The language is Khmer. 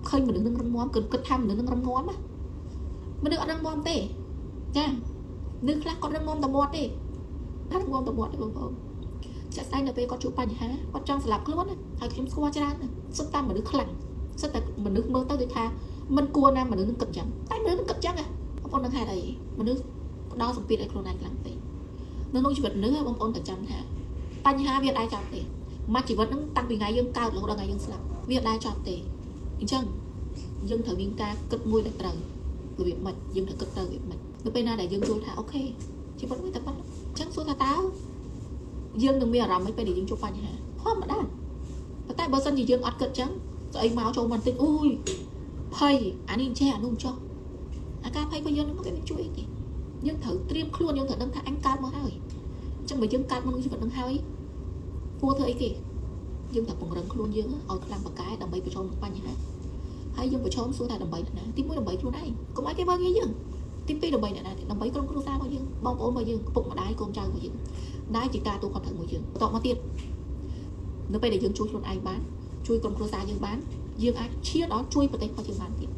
ឃើញមនុស្សនឹងរឹងមាំគឺគិតថាមនុស្សនឹងរឹងមាំណាមនុស្សអត់រឹងមាំទេចាមនុស្សខ្លះគាត់រឹងមាំតែមាត់ទេតែរឹងមាំតែមាត់ទេបងប្អូនជាក់ស្ដែងដល់ពេលគាត់ជួបបញ្ហាគាត់ចង់ស្លាប់ខ្លួនណាហើយខ្ញុំស្គាល់ច្រើនណាសុទ្ធតែមនុស្សខ្លាំងសុទ្ធតែមនុស្សមើលទៅដូចថាមិនគួរណាមនុស្សនឹងគិតចឹងតែមនុស្សនឹងគិតចឹងណាបងប្អូននឹងហេតុអីមនុស្សផ្ដល់សម្ពាធឲ្យខ្លួនឯងខ្លាំងពេកនៅក្នុងជីវិតមនុស្សបងប្អូនតែចាំថាបញ្ហាវាអត់ដែរចប់ទេមួយជីវិតហ្នឹងតាំងពីថ្ងៃយើងកើតរហូតដល់ថ្ងៃយើងស្លាប់វាអត់ដែរចប់ទេអញ្ចឹងយើងត្រូវមានការគិតមួយដែលត្រូវរបៀបម៉េចយើងត្រូវគិតទៅរបៀបម៉េចនៅពេលណាដែលយើងយល់ថា okay ជីវិតមួយតែប៉ុណ្ណឹងអញ្ចឹងសួរថាតើយើងនឹងមានអារម្មណ៍ម៉េចពេលដែលយើងជួបបញ្ហាធម្មតាប៉ុន្តែបើសិនជាយើងអត់គិតអញ្ចឹងស្អីមកចូលមកបន្តិចអូយភ័យអានេះចេះអានោះចុះអាការភ័យរបស់យើងនឹងគេមិនជួយអីទេយើងត្រូវត្រៀមខ្លួនយើងត្រូវដឹងថាអញកើតមកហើយអញ្ចឹងបើយើងកើតមកក្នុងជីវិតនឹងហើយគួរធ្វើអីគេយើងត្រូវពង្រឹងខ្លួនយើងឲ្យខ្លាំងពូកែដើម្បីប្រឈមនឹងបញ្ហាហើយយើងប្រឈមសួរថាដើម្បីអ្នកណាទីមួយដើម្បីខ្លួនឯងកុំឲ្យគេមើលងាយយើងទីពីរដើម្បីអ្នកណាទៀតដើម្បីក្រុមគ្រួសាររបស់យើងបងប្អូនរបស់យើងឪពុកម្ដាយកូនចៅរបស់យើងដែលជាការទទួលខុសត្រូវមួយយើងបន្តមកទៀតនៅពេលដែលយើងជួយខ្លួនឯងបានជួយក្រុមគ្រួសារយើងបានយើងអាចឈានដល់ជួយប្រទេសរបស់យើងបានទៀត។